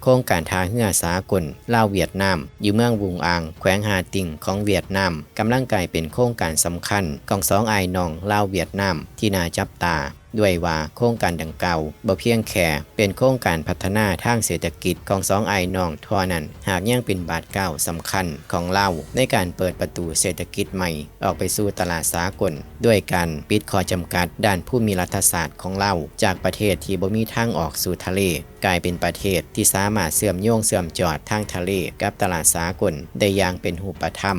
ໂຄງການທ່າເຮືອສາກົນລາວຫວຽດນາມ ຢູ່ເມືອງວຸງອາງ ແຂວງຮ່າຕິງ ຂອງຫວຽດນາມ ກຳລັງກາຍເປັນໂຄງການສຳຄັນຂອງສອງອ້າຍນ້ອງລາວຫວຽດນາມ ທີ່ໜ້າຈັບຕາ ດ້ວຍວ່າໂຄງການດັ່ງກ່າວບໍ່ພຽງແຄ່ເປັນໂຄງການພັດທະນາທາງເສດຖະກິດຂອງສອງອ້າຍນ້ອງເທົ່ານັ້ນ, ຫາກຍັງເປັນບາດກ້າວສຳຄັນຂອງລາວໃນການເປີດປະຕູເສດຖະກິດໃໝ່ອອກໄປສູ່ຕະຫຼາດສາກົນ ດ້ວຍການປິດຂໍ້ຈຳກັດດ້ານພູມິລັດຖະສາດຂອງລາວ ຈາກປະເທດທີ່ບໍ່ມີທາງອອກສູ່ທະເລ ກາຍເປັນປະເທດທີ່ສາມາດເຊື່ອມໂຍງເຊື່ອມຈອດທາງທະເລກັບຕະຫຼາດສາກົນໄດ້ຢ່າງເປັນຮູບປະທຳ.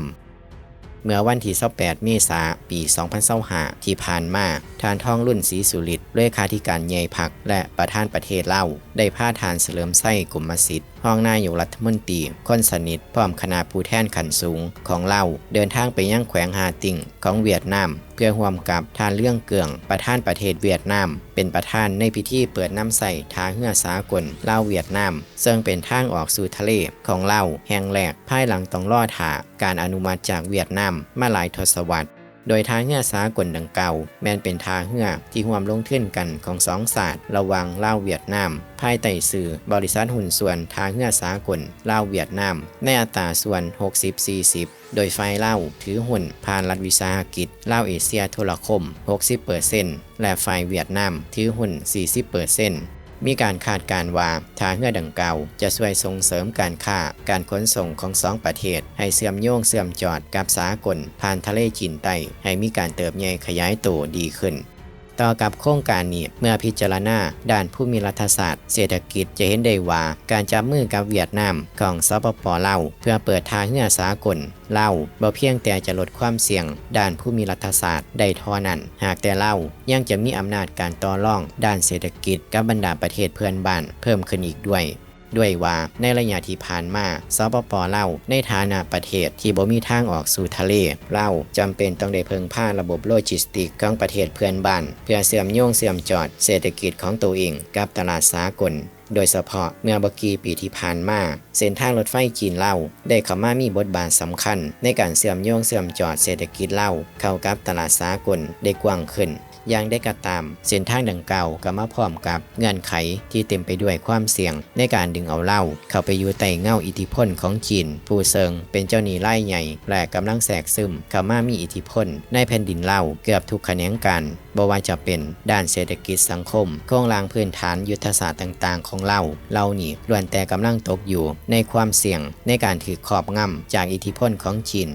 ເມື່ອວັນທີຊາວແປດ ເມສາ ປີສອງພັນຊາວຫ້າ ທີ່ຜ່ານມາ, ທ່ານ ທອງລຸນ ສີສຸລິດ ເລຂາທິການໃຫຍ່ພັກ ແລະ ປະທານປະເທດລາວ ໄດ້ພາທ່ານ ສະເຫຼີມໄຊ ກົມມະສິດ ຮອງນາຍົກລັດຖະມົນຕີຄົນສະໜິດ ພ້ອມຄະນະຜູ້ແທນຂັ້ນສູງຂອງລາວ ເດີນທາງໄປຍັງແຂວງຮ່າຕິງຂອງຫວຽດນາມ ເພື່ອຮ່ວມກັບທ່ານ ເລື່ອງ ເກີງ ປະທານປະເທດຫວຽດນາມ ເປັນປະທານໃນພິທີເປີດນຳໃຊ້ທ່າເຮືອສາກົນລາວຫວຽດນາມ ເຊິ່ງເປັນທາງອອກສູ່ທະເລຂອງລາວແຫ່ງແລກ ພາຍຫຼັງຕ້ອງລໍຖ້າການອະນຸມັດຈາກຫວຽດນາມມາຫຼາຍທົດສະວັດ. ໂດຍທ່າເຮືອສາກົນດັ່ງກ່າວ ແມ່ນເປັນທ່າເຮືອທີ່ຮ່ວມລົງທຶນກັນຂອງສອງຊາດ ລະຫວ່າງລາວຫວຽດນາມ ພາຍໃຕ້ຊື່ບໍລິສັດຫຸ້ນສ່ວນທ່າເຮືອສາກົນລາວຫວຽດນາມ ໃນອັດຕາສ່ວນຫົກສິບ ສີ່ສິບ ໂດຍຝ່າຍລາວຖືຫຸ້ນຜ່ານລັດວິສາຫະກິດລາວເອເຊຍໂທລະຄົມ ຫົກສິບເປີເຊັນ ແລະ ຝ່າຍຫວຽດນາມຖືຫຸ້ນ ສີ່ສິບເປີເຊັນ. ມີການຄາດການວ່າ ທ່າເຮືອດັ່ງກ່າວຈະຊ່ວຍສົ່ງເສີມການຄ້າ, ການຂົນສົ່ງຂອງສອງປະເທດ ໃຫ້ເຊື່ອມໂຍງເຊື່ອມຈອດກັບສາກົນ ຜ່ານທະເລຈີນໃຕ້ ໃຫ້ມີການເຕີບໃຫຍ່ຂະຫຍາຍໂຕດີຂຶ້ນ. ຕໍ່ກັບໂຄງການນີ້, ເມື່ອພິຈາລະນາດ້ານພູມິລັດຖະສາດເສດຖະກິດ ຈະເຫັນໄດ້ວ່າ ການຈັບມືກັບຫວຽດນາມຂອງ ສປປ ລາວ ເພື່ອເປີດທ່າເຮືອສາກົນ ລາວບໍ່ພຽງແຕ່ຈະລົດຄວາມສ່ຽງດ້ານພູມິລັດຖະສາດໄດ້ເທົ່ານັ້ນ, ຫາກແຕ່ລາວຍັງຈະມີອຳນາດການຕໍ່ລອງດ້ານເສດຖະກິດກັບບັນດາປະເທດເພື່ອນບ້ານເພີ່ມຂຶ້ນອີກດ້ວຍ, ດ້ວຍວ່າໃນໄລຍະທີ່ຜ່ານມາ ສປປ ລາວ ໃນຖານະປະເທດທີ່ບໍ່ມີທາງອອກສູ່ທະເລ, ລາວຈຳເປັນຕ້ອງໄດ້ເພິ່ງພາລະບົບໂລຈິສຕິກຂອງປະເທດເພື່ອນບ້ານ ເພື່ອເຊື່ອມໂຍງເຊື່ອມຈອດເສດຖະກິດຂອງໂຕເອງກັບຕະຫຼາດສາກົນ. ໂດຍສະເພາະເມື່ອບໍ່ກີ່ປີທີ່ຜ່ານມາ, ເສັ້ນທາງລົດໄຟຈີນ-ລາວ ໄດ້ເຂົ້າມາມີບົດບາດສຳຄັນໃນການເຊື່ອມໂຍງເຊື່ອມຈອດເສດຖະກິດລາວເຂົ້າກັບຕະຫຼາດສາກົນໄດ້ກວ້າງຂຶ້ນ. ຢ່າງໃດກໍຕາມ, ເສັ້ນທາງດັ່ງກ່າວກໍມາພ້ອມກັບເງື່ອນໄຂທີ່ເຕັມໄປດ້ວຍຄວາມສ່ຽງໃນການດຶງເອົາລາວເຂົ້າໄປຢູ່ໃຕ້ເງົາອິດທິພົນຂອງຈີນ, ຜູ້ເຊິ່ງເປັນເຈົ້າໜີ້ລາຍໃຫຍ່ ແລະ ກຳລັງແຊກຊຶມເຂົ້າມາມີອິດທິພົນໃນແຜ່ນດິນລາວເກືອບທຸກຂະແໜງການ. ບໍ່ວ່າຈະເປັນດ້ານເສດຖະກິດ, ສັງຄົມ, ໂຄງລ່າງພື້ນຖານ, ຍຸດທະສາດຕ່າງໆຂອງລາວ ເຫຼົ່ານີ້ລ້ວນແຕ່ກຳລັງຕົກຢູ່ໃນຄວາມສ່ຽງໃນການຖືກຄອບງຳຈາກອິດທິພົນຂອງຈີນ.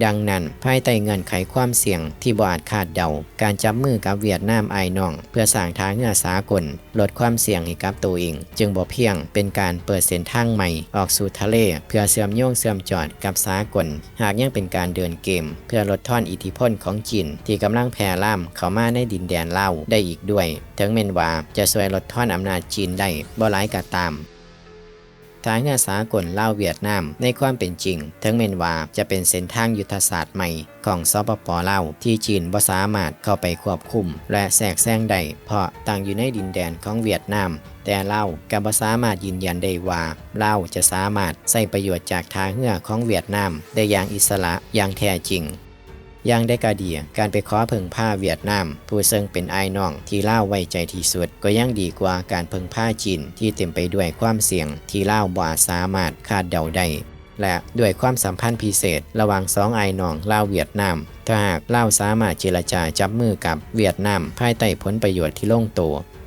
ດັ່ງນັ້ນ, ພາຍໃຕ້ເງື່ອນໄຂຄວາມສ່ຽງທີ່ບໍ່ອາດຄາດເດົາ, ການຈັບມືກັບຫວຽດນາມອ້າຍນ້ອງ ເພື່ອສ້າງທ່າເຮືອສາກົນ ລົດຄວາມສ່ຽງໃຫ້ກັບໂຕເອງ ຈຶ່ງບໍ່ພຽງເປັນການເປີດເສັ້ນທາງໃໝ່ອອກສູ່ທະເລ ເພື່ອເຊື່ອມໂຍງເຊື່ອມຈອດກັບສາກົນ, ຫາກຍັງເປັນການເດີນເກມເພື່ອລົດທອນອິດທິພົນຂອງຈີນທີ່ກຳລັງແຜ່ລາມເຂົ້າມາໃນດິນແດນລາວໄດ້ອີກດ້ວຍ, ເຖິງແມ່ນວ່າຈະຊ່ວຍລົດທອນອຳນາດຈີນໄດ້ບໍ່ຫຼາຍກໍຕາມ. ທ່າເຮືອສາກົນລາວຫວຽດນາມ ໃນຄວາມເປັນຈິງ, ເຖິງແມ່ນວ່າຈະເປັນເສັ້ນທາງຍຸດທະສາດໃໝ່ຂອງ ສປປ ລາວ ທີ່ຈີນບໍ່ສາມາດເຂົ້າໄປຄວບຄຸມ ແລະ ແຊກແຊງໄດ້, ເພາະຕັ້ງຢູ່ໃນດິນແດນຂອງຫວຽດນາມ, ແຕ່ລາວກໍບໍ່ສາມາດຢືນຢັນໄດ້ວ່າ ລາວຈະສາມາດໃຊ້ປະໂຫຍດຈາກທ່າເຮືອຂອງຫວຽດນາມໄດ້ຢ່າງອິດສະຫຼະຢ່າງແທ້ຈິງ. ຢ່າງໃດກໍດີ, ການໄປຂໍເພິ່ງພາຫວຽດນາມ ຜູ້ເຊິ່ງເປັນອ້າຍນ້ອງທີ່ລາວໄວ້ໃຈທີ່ສຸດ ກໍຍັງດີກວ່າການເພິ່ງພາຈີນທີ່ເຕັມໄປດ້ວຍຄວາມສ່ຽງທີ່ລາວບໍ່ອາດສາມາດຄາດເດົາໄດ້. ແລະ ດ້ວຍຄວາມສຳພັນພິເສດລະຫວ່າງສອງອ້າຍນ້ອງລາວຫວຽດນາມ, ຖ້າຫາກລາວສາມາດເຈລະຈາຈັບມືກັບຫວຽດນາມພາຍໃຕ້ຜົນປະໂຫຍດທີ່ລົງໂຕ,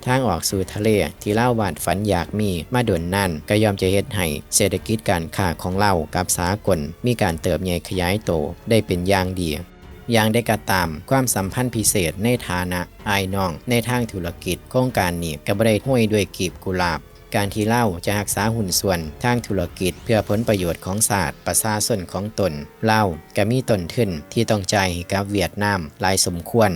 ທາງອອກສູ່ທະເລທີ່ລາວວາດຝັນຢາກມີມາດົນນານ ກໍຍ່ອມຈະເຮັດໃຫ້ເສດຖະກິດການຄ້າຂອງລາວກັບສາກົນມີການເຕີບໃຫຍ່ຂະຫຍາຍໂຕໄດ້ເປັນຢ່າງດີ. ຢ່າງໃດກໍຕາມ, ຄວາມສຳພັນພິເສດໃນຖານະອ້າຍນ້ອງໃນທາງທຸລະກິດ, ໂຄງການນີ້ກໍບໍ່ໄດ້ໂຮຍດ້ວຍກີບກຸຫຼາບ. ການທີ່ລາວຈະຮັກສາຫຸ້ນສ່ວນທາງທຸລະກິດເພື່ອຜົນປະໂຫຍດຂອງຊາດປະຊາຊົນຂອງຕົນ, ລາວກໍມີຕົ້ນທຶນທີ່ຕ້ອງຈ່າຍໃຫ້ກັບຫວຽດນາມຫຼາຍສົມຄວນ.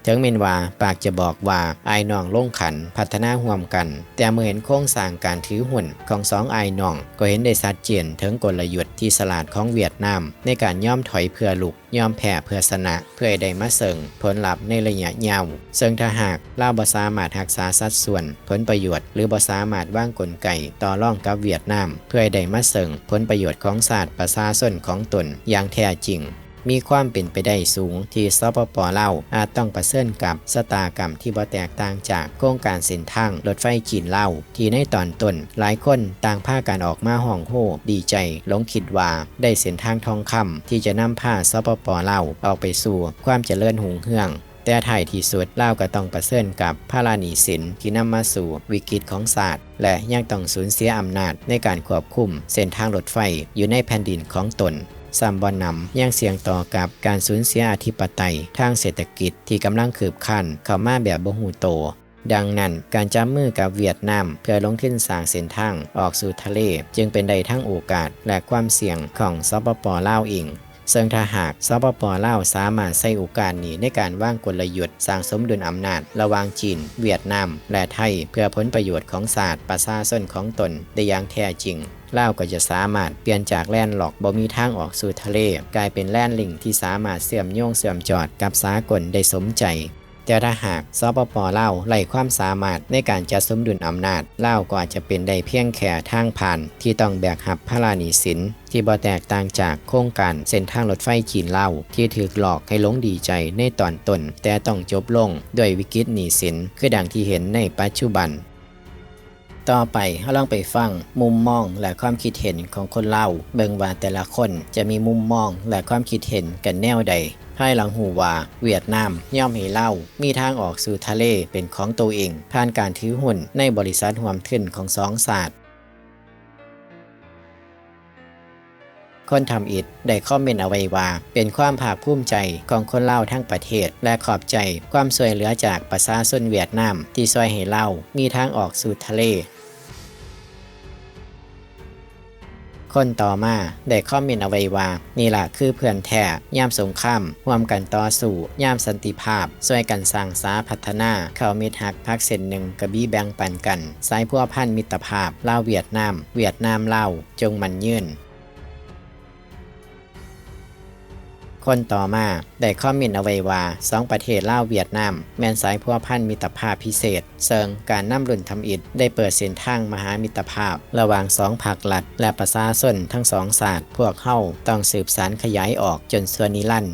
ເຖິງແມ່ນວ່າປາກຈະບອກວ່າອ້າຍນ້ອງລົງຂັນພັດທະນາຮ່ວມກັນ, ແຕ່ເມື່ອເຫັນໂຄງສ້າງການຖືຫຸ້ນຂອງສອງອ້າຍນ້ອງ ກໍເຫັນໄດ້ຊັດເຈນເຖິງກົນລະຍຸດທີ່ສະຫຼາດຂອງຫວຽດນາມໃນການຍອມຖອຍເພື່ອລຸກ, ຍອມແພ້ເພື່ອຊະນະ, ເພື່ອໃຫ້ໄດ້ມາເຊິ່ງຜົນລັບໃນໄລຍະຍາວ. ເຊິ່ງຖ້າຫາກລາວບໍ່ສາມາດຮັກສາສັດສ່ວນຜົນປະໂຫຍດ ຫຼື ບໍ່ສາມາດວາງກົນໄກຕໍ່ລອງກັບຫວຽດນາມ ເພື່ອໃຫ້ໄດ້ມາເຊິ່ງຜົນປະໂຫຍດຂອງຊາດປະຊາຊົນຂອງຕົນຢ່າງແທ້ຈິງ, ມີຄວາມເປັນໄປໄດ້ສູງທີ່ ສປປ ລາວ ອາດຕ້ອງປະເຊີນກັບຊະຕາກຳທີ່ບໍ່ແຕກຕ່າງຈາກໂຄງການເສັ້ນທາງລົດໄຟຈີນ-ລາວ ທີ່ໃນຕອນຕົ້ນຫຼາຍຄົນຕ່າງພາກັນອອກມາຮ້ອງໂຮດີໃຈ ຫຼົງຄິດວ່າໄດ້ເສັ້ນທາງທອງຄຳທີ່ຈະນຳພາ ສປປ ລາວ ອອກໄປສູ່ຄວາມຈະເລີນຮຸ່ງເຮືອງ. ແຕ່ທ້າຍທີ່ສຸດ ລາວກໍຕ້ອງປະເຊີນກັບພາລະໜີ້ສິນທີ່ນຳມາສູ່ວິກິດຂອງຊາດ ແລະ ຍັງຕ້ອງສູນເສຍອຳນາດໃນການຄວບຄຸມເສັ້ນທາງລົດໄຟຢູ່ໃນແຜ່ນດິນຂອງຕົນ. ຊ້ຳບໍ່ໜຳ ຍັງສ່ຽງຕໍ່ກັບການສູນເສຍອະທິປະໄຕທາງເສດຖະກິດທີ່ກຳລັງຄືບຄານເຂົ້າມາແບບບໍ່ຮູ້ໂຕ. ດັ່ງນັ້ນ, ການຈັບມືກັບຫວຽດນາມເພື່ອລົງທຶນສ້າງເສັ້ນທາງອອກສູ່ທະເລ ຈຶ່ງເປັນໄດ້ທັງໂອກາດ ແລະ ຄວາມສ່ຽງຂອງ ສປປ ລາວ ເອງ. ເຊິ່ງຖ້າຫາກ ສປປ ລາວ ສາມາດໃຊ້ໂອກາດນີ້ໃນການວາງກົນລະຍຸດສ້າງສົມດຸນອຳນາດລະຫວ່າງຈີນ, ຫວຽດນາມ ແລະ ໄທ ເພື່ອຜົນປະໂຫຍດຂອງຊາດ, ປະຊາຊົນຂອງຕົນໄດ້ຢ່າງແທ້ຈິງ, ລາວກໍຈະສາມາດປ່ຽນຈາກແລນລັອກບໍ່ມີທາງອອກສູ່ທະເລ ກາຍເປັນແລນລິງທີ່ສາມາດເຊື່ອມໂຍງເຊື່ອມຈອດກັບສາກົນໄດ້ສົມໃຈ. ແຕ່ຖ້າຫາກ ສປປ ລາວ ໄຮ້ຄວາມສາມາດໃນການຈັດສົມດຸນອຳນາດ, ລາວກໍອາດຈະເປັນໄດ້ພຽງແຄ່ທາງຜ່ານທີ່ຕ້ອງແບກຮັບພາລະໜີ້ສິນ ທີ່ບໍ່ແຕກຕ່າງຈາກໂຄງການເສັ້ນທາງລົດໄຟຈີນ-ລາວ ທີ່ຖືກຫຼອກໃຫ້ຫຼົງດີໃຈໃນຕອນຕົ້ນ, ແຕ່ຕ້ອງຈົບລົງດ້ວຍວິກິດໜີ້ສິນ ຄືດັ່ງທີ່ເຫັນໃນປັດຈຸບັນ. ຕໍ່ໄປ, ເຮົາລອງໄປຟັງມຸມມອງ ແລະ ຄວາມຄິດເຫັນຂອງຄົນລາວ, ເບິ່ງວ່າແຕ່ລະຄົນຈະມີມຸມມອງ ແລະ ຄວາມຄິດເຫັນກັນແນວໃດ, ພາຍຫຼັງຮູ້ວ່າຫວຽດນາມຍອມໃຫ້ລາວມີທາງອອກສູ່ທະເລເປັນຂອງໂຕເອງ ຜ່ານການຖືຫຸ້ນໃນບໍລິສັດຮ່ວມທຶນຂອງສອງຊາດ. ຄົນທຳອິດໄດ້ຄອມເມັນເອົາໄວ້ວ່າ ເປັນຄວາມພາກພູມໃຈຂອງຄົນລາວທັງປະເທດ ແລະ ຂອບໃຈຄວາມຊ່ວຍເຫຼືອຈາກປະຊາຊົນຫວຽດນາມ ທີ່ຊ່ວຍໃຫ້ລາວມີທາງອອກສູ່ທະເລ. ຄົນຕໍ່ມາໄດ້ຄອມເມັນເອົາໄວ້ວ່າ ນີ້ລະຄືເພື່ອນແທ້ຍາມສົງຄາມ, ຮ່ວມກັນຕໍ່ສູ້ຍາມສັນຕິພາບ, ຊ່ວຍກັນສ້າງສາພັດທະນາ, ເຂົ້າມິດຮັກພັກເສັ້ນໜຶ່ງກະບີແບ່ງປັນກັນ, ສາຍພົວພັນມິດຕະພາບລາວຫວຽດນາມ, ຫວຽດນາມລາວ ຈົ່ງໝັ້ນຍືນ. ຄົນຕໍ່ມາໄດ້ຄອມເມັນເອົາໄວ້ວ່າ ສອງປະເທດລາວຫວຽດນາມ ແມ່ນສາຍພົວພັນມິດຕະພາບພິເສດ, ເຊິ່ງການນຳລຸ້ນທຳອິດໄດ້ເປີດເສັ້ນທາງມະຫາມິດຕະພາບລະຫວ່າງສອງພັກລັດ ແລະ ປະຊາຊົນທັງສອງຊາດ. ພວກເຮົາຕ້ອງສືບສານຂະຫຍາຍອອກຈົນຊົ່ວນິລັນ.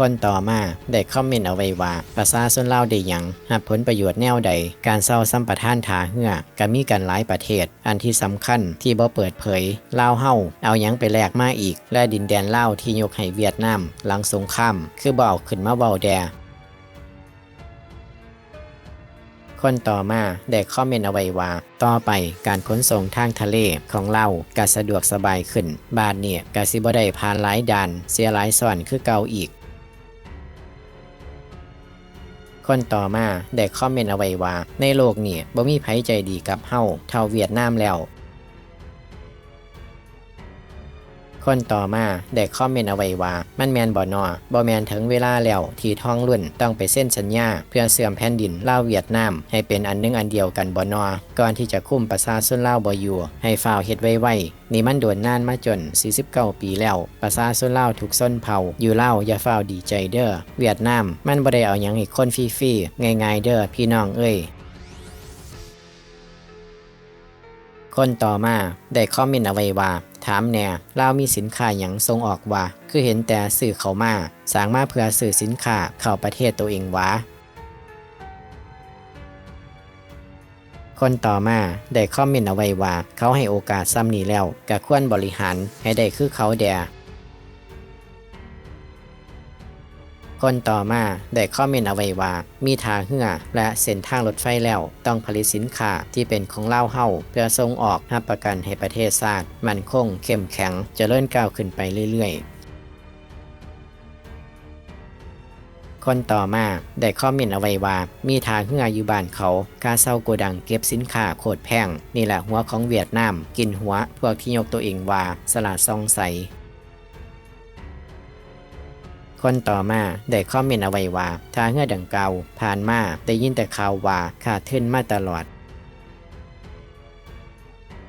ຄົນຕໍ່ມາໄດ້ຄອມເມັນເອົາໄວ້ວ່າ ປະຊາຊົນລາວໄດ້ຫຍັງ? ຮັບຜົນປະໂຫຍດແນວໃດ? ການເຊົ່າສຳປະທານທ່າເຮືອກໍມີກັນຫຼາຍປະເທດ, ອັນທີ່ສຳຄັນທີ່ບໍ່ເປີດເຜີຍ, ລາວເຮົາເອົາຫຍັງໄປແລກມາອີກ? ແລະ ດິນແດນລາວທີ່ຍົກໃຫ້ຫວຽດນາມຫຼັງສົງຄາມ ຄືບໍ່ເອົາຂຶ້ນມາເວົ້າແດ່? ຄົນຕໍ່ມາໄດ້ຄອມເມັນເອົາໄວ້ວ່າ ຕໍ່ໄປການຂົນສົ່ງທາງທະເລຂອງລາວກະສະດວກສະບາຍຂຶ້ນ, ບາດນີ້ກະຊິບໍ່ໄດ້ຜ່ານຫຼາຍດ່ານເສຍຫຼາຍຊ້ອນຄືເກົ່າອີກ. ຄົນຕໍ່ມາໄດ້ຄອມເມັນເອົາໄວ້ວ່າ ໃນໂລກນີ້ບໍ່ມີໃຜໃຈດີກັບເຮົາເທົ່າຫວຽດນາມແລ້ວ. ຄົນຕໍ່ມາໄດ້ຄອມເມັນເອົາໄວ້ວ່າ ມັນແມ່ນບໍ່ນໍ? ບໍ່ແມ່ນເຖິງເວລາແລ້ວທີ່ທອງລຸ້ນຕ້ອງໄປເຊັນສັນຍາເພື່ອເຊື່ອມແຜ່ນດິນລາວຫວຽດນາມໃຫ້ເປັນອັນໜຶ່ງອັນດຽວກັນບໍ່ນໍ? ກ່ອນທີ່ຈະຄຸມປະຊາຊົນລາວບໍ່ຢູ່, ໃຫ້ຟ້າວເຮັດໄວໆ. ນີ້ມັນໂດນນານມາຈົນສີ່ສິບເກົ້າປີແລ້ວ. ປະຊາຊົນລາວທຸກຊົນເຜົ່າຢູ່ລາວຢ່າຟ້າວດີໃຈເດີ້. ຫວຽດນາມມັນບໍ່ໄດ້ເອົາຫຍັງໃຫ້ຄົນຟຣີໆ ງ່າຍໆເດີ້ ພີ່ນ້ອງເອີຍ. ຄົນຕໍ່ມາໄດ້ຄອມເມັນເອົາໄວ້ວ່າ ຖາມແດ່ ລາວມີສິນຄ້າຫຍັງສົ່ງອອກວະ? ຄືເຫັນແຕ່ຊື້ເຂົ້າມາ, ສ້າງມາເພື່ອຊື້ສິນຄ້າເຂົ້າປະເທດໂຕເອງຫວາ? ຄົນຕໍ່ມາໄດ້ຄອມເມັນເອົາໄວ້ວ່າ ເຂົາໃຫ້ໂອກາດສ່ຳນີ້ແລ້ວ ກະຄວນບໍລິຫານໃຫ້ໄດ້ຄືເຂົາແດ່. ຄົນຕໍ່ມາໄດ້ຄອມເມັນເອົາໄວ້ວ່າ ມີທ່າເຮືອ ແລະ ເສັ້ນທາງລົດໄຟແລ້ວ ຕ້ອງຜະລິດສິນຄ້າທີ່ເປັນຂອງລາວເຮົາ ເພື່ອສົ່ງອອກ ຮັບປະກັນໃຫ້ປະເທດຊາດໝັ້ນຄົງ, ເຂັ້ມແຂງ, ຈະເລີນກ້າວຂຶ້ນໄປເລື້ອຍໆ. ຄົນຕໍ່ມາໄດ້ຄອມເມັນເອົາໄວ້ວ່າ ມີທ່າເຮືອຢູ່ບ້ານເຂົາ, ຄ່າເຊົ່າໂກດັງເກັບສິນຄ້າໂຄດແພງ. ນີ້ແຫຼະຫົວຂອງຫວຽດນາມ, ກິນຫົວພວກທີ່ຍົກໂຕເອງວ່າສະຫຼາດສ່ອງໃສ. ຄົນຕໍ່ມາໄດ້ຄອມເມັນເອົາໄວ້ວ່າ ທ່າເຮືອດັ່ງກ່າວຜ່ານມາໄດ້ຍິນແຕ່ຂ່າວວ່າຂາດທຶນມາຕະຫຼອດ.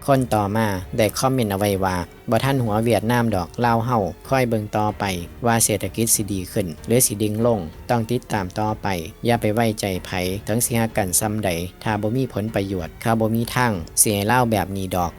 ຄົນຕໍ່ມາໄດ້ຄອມເມັນເອົາໄວ້ວ່າ ບໍ່ທັນຫົວຫວຽດນາມດອກ ລາວເຮົາຄອຍເບິ່ງຕໍ່ໄປວ່າເສດຖະກິດຊິດີຂຶ້ນ ຫຼື ຊິດິ່ງລົງ, ຕ້ອງຕິດຕາມຕໍ່ໄປ. ຢ່າໄປໄວ້ໃຈໃຜ, ເຖິງຊິຮັກກັນສ່ຳໃດ, ຖ້າບໍ່ມີຜົນປະໂຫຍດ, ເຂົາບໍ່ມີທາງຊິໃຫ້ລາວແບບນີ້ດອກ.